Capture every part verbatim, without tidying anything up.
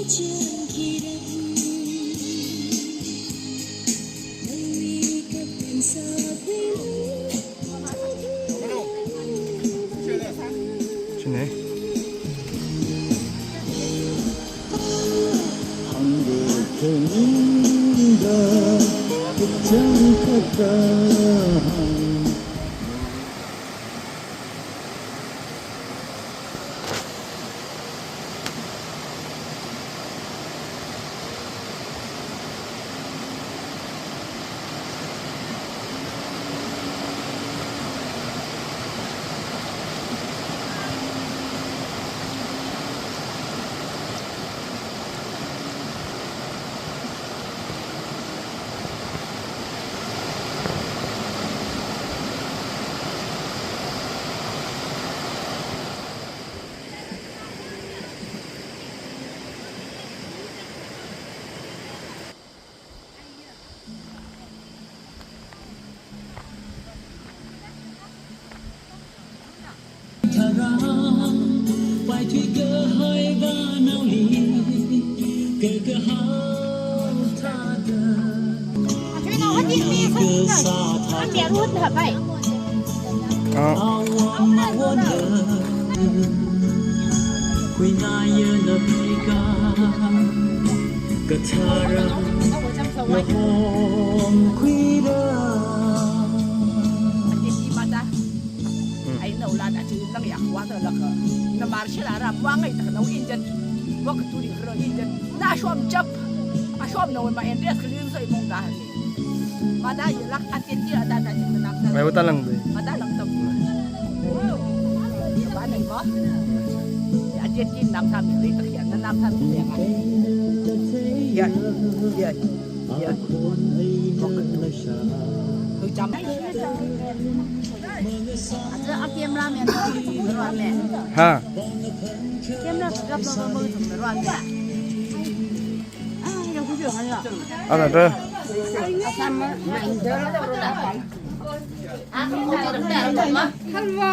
Chine. Ai, nao lada chi nang yak wa ta laka. Na marshal ara wa ngai ta nao injan. Wa ka turi kro injan. Na shom chap. A shom nao ma en des kri so i mong ta ni. Mada yelak a tiet tiet ada ta chi na nam ta. Mai wa ta lang de. Mada lang ta. Ba nai ba. A tiet tiet nam ta mi ri ta ya na nam ta mi ya. Ya. Ya. Ya. Hui cham. Aja a camera man. Ha. Camera ka gap lo mo tum ro ame. Ah, ya ku jo han la. Ala de. Asam ma. Hello.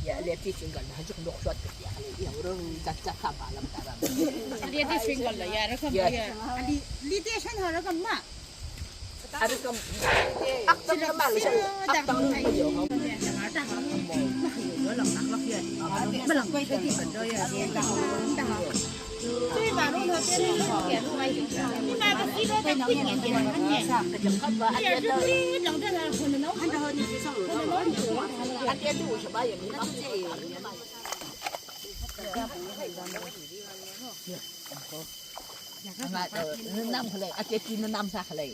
Ya, leti single na juk nok shot ya, ya, urung chat chat sama lam taram. Leti single la ya, rakam ya. Ali, leti shan ha rakam ma. Ada kam, ak tam kam malu shan, ak tam malu yo. Ama, eh, nam khalei, ake ti na nam sa khalei.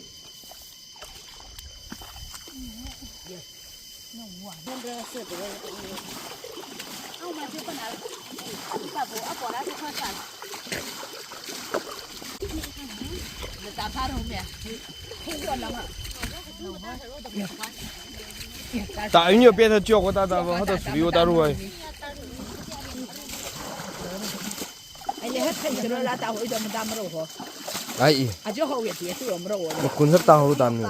Ta inyo pe ta chok ta ta ba ha ta suri ta ruai. Ai le ha thai sura la ta hoi da ma da ma ro ho. Ai i. A jo ho ye ti tu ma ro ho. Ma kun har ta ho da mi.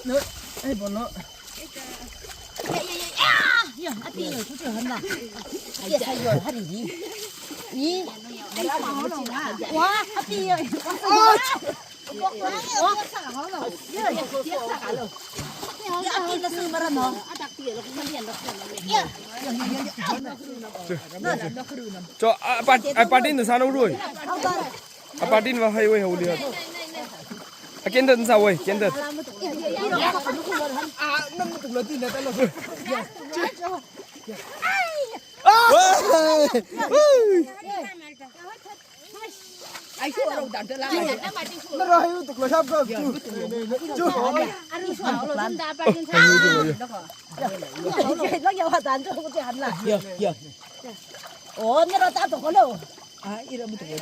No, ai bo no. Ya, ya, ya, ya. Ya, a ti yo tu tu han na. Ai ya sa yo ha ri ni. Ni. Wa, a ti yo. Cho, a, a, party na sāna rui. A, party na hai wei hau lihat. A, candle na sā wei, candle. Ai, su aro dan te la. Na ro hai u tuk lo shap ko. Chu. Ya, ya. O, na ro ta tuk lo. A, ira mu tuk lo.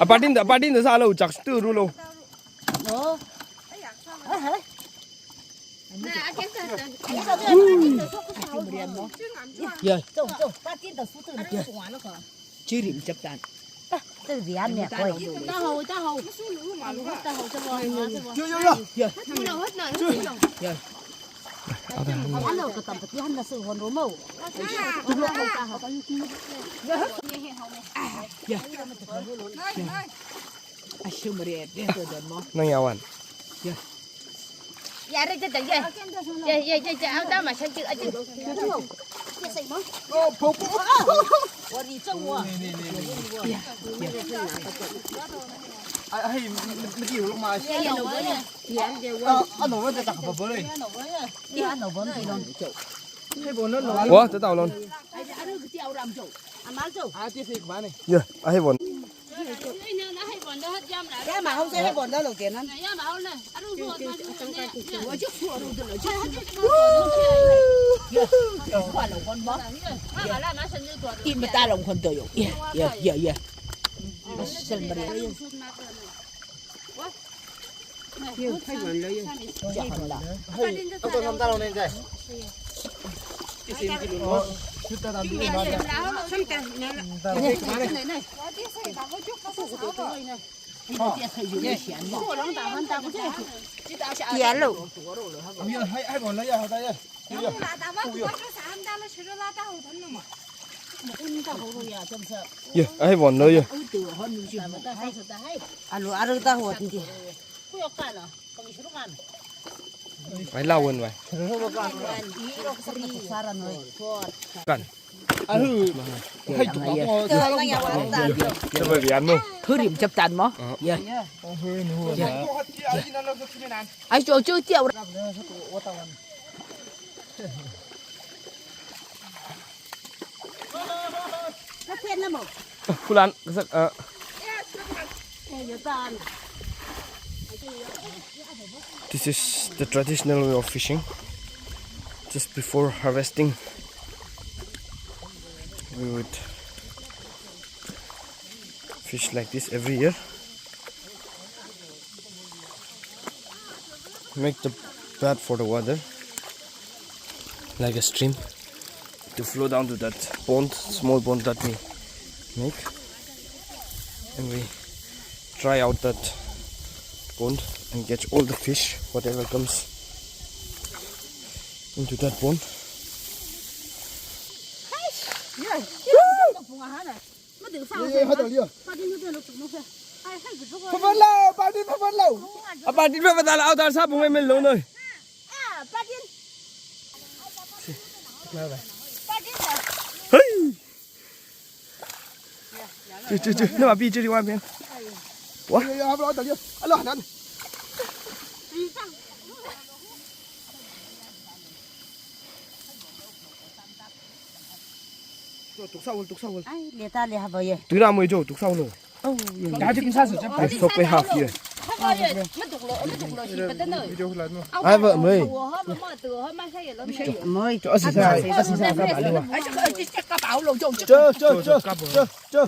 A, party na, party na sālo, chak tu ru lo. Oh. Aha. Ya. Chirim chaptan. Ah, 这个比较美味。 Yo, yo, yo. Ya. Alo, katam pati han na su hon romo. Ya. Ashe mare, ya, to don mo. Nang yawan. Ya. Ya, re, je, je. Ya, ya, ya, ya, au, da, ma, shan, je, a, je. Oh, po, po. Wa, ri, chang, wa. Ya, ya. Ai, ai, mi, mi, mi, di, lo, ma. Ya, ya, lo, ya. Ya, ya, wa. Ah, ano, wa, da, da, ba, ba, le. Ya, ano, wa, le. Wa, ta tau lon. Ya, ahai bon. Tin mata long kon to yo. Ya, ya, ya, ya. Asal mari. Yo, hai wan lo yo. Hai, ang to tham ta lo nen jai. Ti sin ti lo. Shuta dam ti lo. Yellow. Yo, hai, hai wan lo yo, hai ta yo. Yo, hai wan lo yo. Alo, aro ta ho ti. Ai la wan wai. Kan. Ahu. Hai tu. Coba lihat mo. Hurim chaptan mo. Ya. Ai jo jo tiau. Kulan, kasak, ah. This is the traditional way of fishing. Just before harvesting, we would fish like this every year. Make the path for the water, like a stream, to flow down to that pond, small pond that we make. And we try out that pond and catch all the fish, whatever comes into that pond. Phaphalo, padi phaphalo. A padi phaphalo, au dar sa phung mai lo noi. Hey. Chu, chu, chu. Nama pi chu di wan pen. Wa. Tuksa wal, tuksa wal. Ai, leta le haba ye. Tura mo jo, tuksa wal. Oh, ye. Ai, sok pe half ye. Ai, ba, mei. Mei. Cho, asi sa, asi sa, ka ba lo. Cho, cho, cho, cho, cho.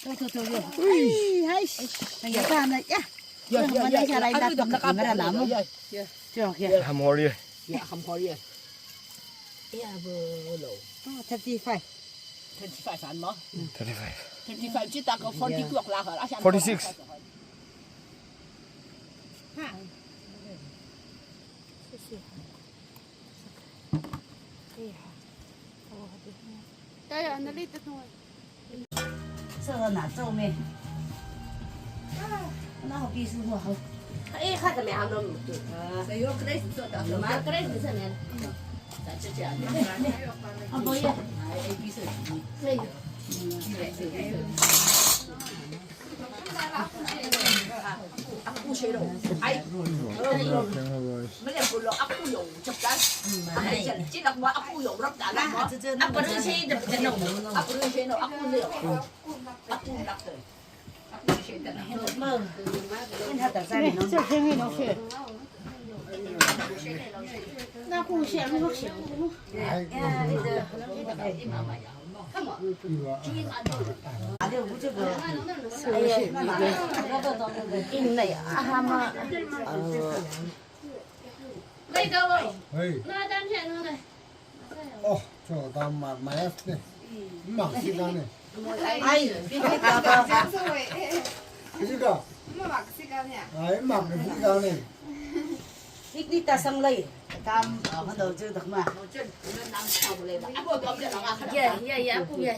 Cho, cho, cho, yo. Ai, hai. Ya, ya, ya. Ya, ya, ya. Ham hor ye. Ya, ham hor ye. Ya, bo lo. Oh, thirty-five. Thirty-five an mo? Thirty-five. Thirty-five chi ta ka forty-two la ka la. Forty-six. Ha. Kaya, nalita tong. Sāna chome. Na ho pi su ho. Eh, kha ta me am lo. Sa yo kres so ta. Ma kres sa ne. Sa che che. Abo ye. Ai, pi so. Sa yo. Aku shelo. Ai. Mele kulo aku yo chaptan. Ai, chilak wa aku yo rap ta la. Apa rin shi de no. Apa rin shi no aku yo. Aku lak te. Aku shi de. Mo. Ina ta sa no. Sa jeng no she. Na ku shi ang shi. Ai. Hey. Oh, cho dam ma, ma es ne. Ma si ka ne. Ai, picnic ka ba. Picnic ka. Ai, ma si ka ne. Picnic ta sang lai. Tam, ah, ka dau chu dak ma. Ya, ya, ya, pu ya.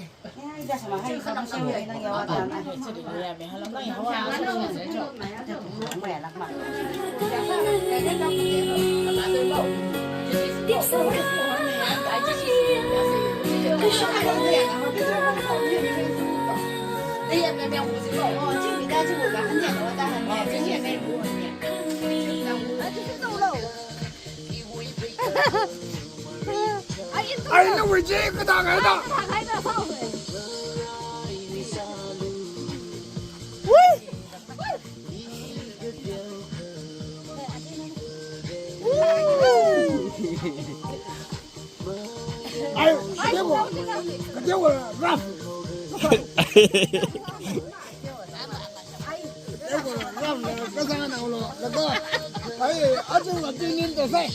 Ai, nawui chi kathā kaida. Ai, kateowa, kateowa rough. Kateowa rough na, kasā na lo, laga. Ai, aja la tinin to sai.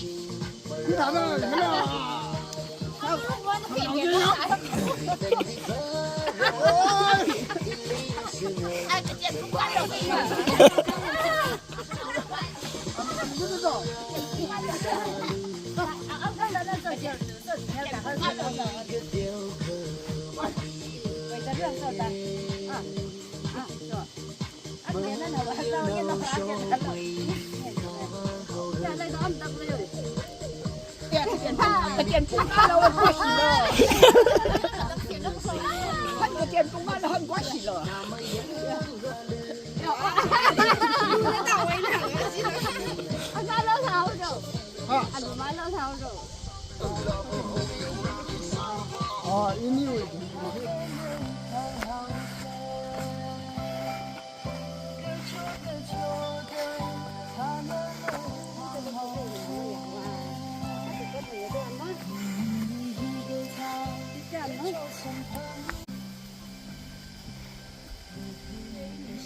Kina na, kina.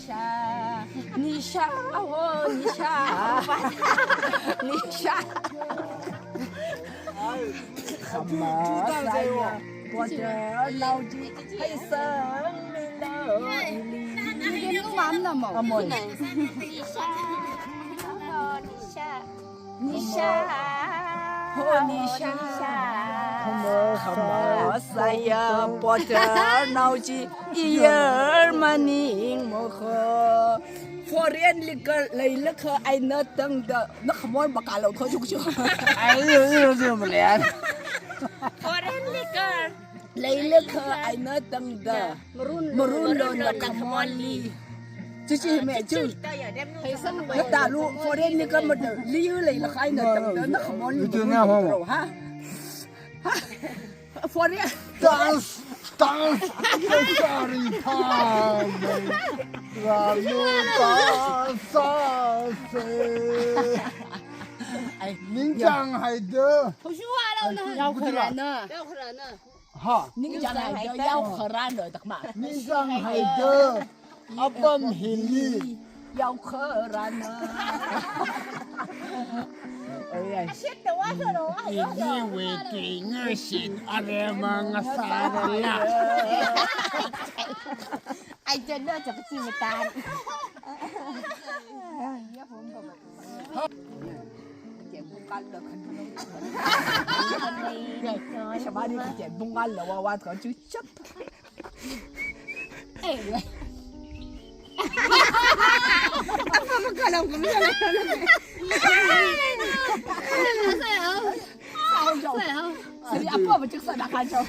Nisha, Nisha, oh, Nisha. Nisha. Khama saya, water, nauji, hai sang milo. Ini lu mam na mau. Amoi. Nisha. Nisha. Ho Nisha. Khama, khama saya, water, nauji, iyar maning mokho. Foreign liquor leilakha eina tangda, na khamor makalo kho chukchu. Ai, yo, yo, yo, malian. Foreign liquor leilakha eina tangda. Maroon lo na khamorli. Chichi me chu. Natalu foreign liquor mada. Liu leilakha eina tangda, na khamorli. Itu na ho. Ha? Ha? Foreign. Dance, dance, sorry, time. Lalu dance, dance. Ai, ningchāng haida. Yao kharana. Yao kharana. Ha. Ningchāng haida, yao kharana, tak ma. Ningchāng haida. Apam hili. Yao kharana. Ai, ai. Iniwui tui ngashit aremang asarala. Ai, chana chakchi matan. Shabani kaje bungal lawa wat kan chu chap. Apa makalam kumsala. Sari apa bacak sana kacau.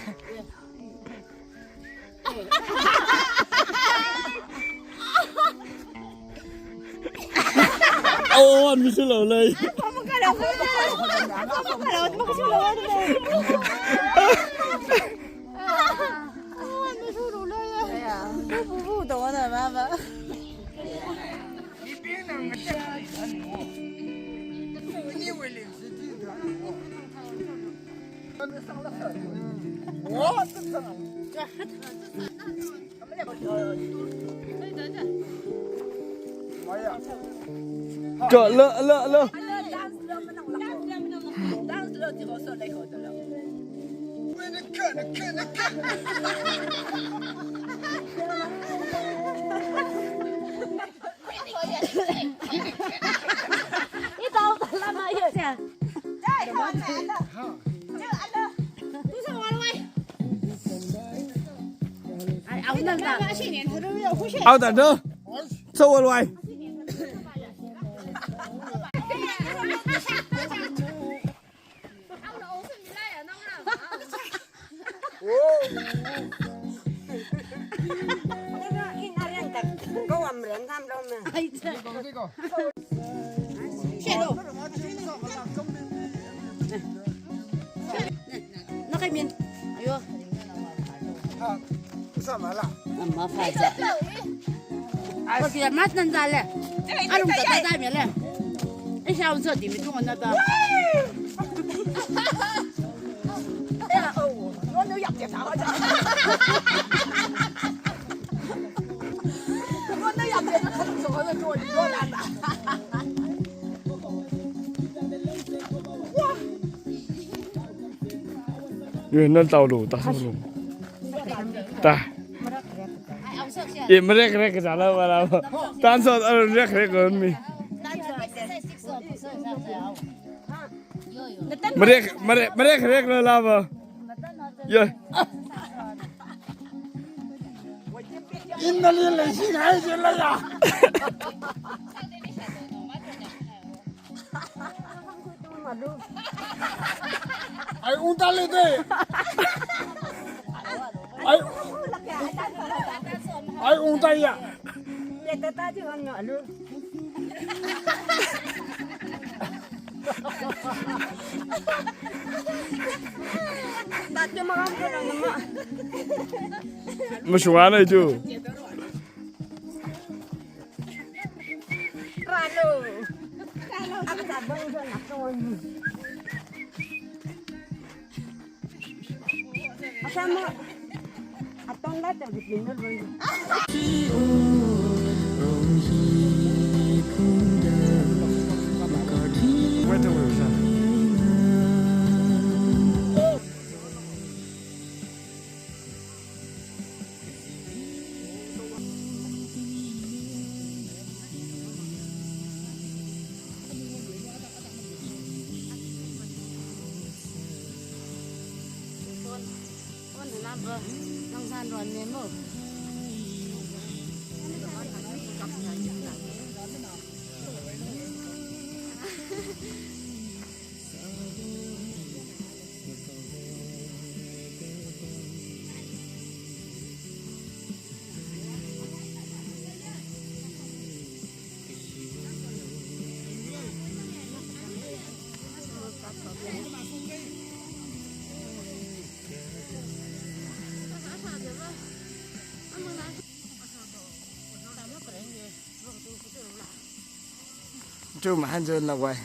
Oh, an misi lo lei. What? Cho, lo, lo, lo. Au da do. So wal wai. Ai, cha. Shelo. Nakai min. Ayo. Ha, usa mala. Amma fa cha. Porque más nan dale. Arung ta ta mi le. Isha un so di mi tung na ba. Ya, oh, no, no, ya, ya, ya. No, no, ya, ya, ya. Yo, nan tau lo, ta so lo. Ta. Ye, marek rek jala wala. Tan so, arun rek rek kon mi. Marek, marek, marek rek la lava. Yo. Inna lin lei sing hai je la ya. Ai, ung ta le de. Ai. Ai, ung ta ya. Mashwara tu. Ralo. Ralo. Asama. Atong la ta bitin lo. Chu mahan chu na wai.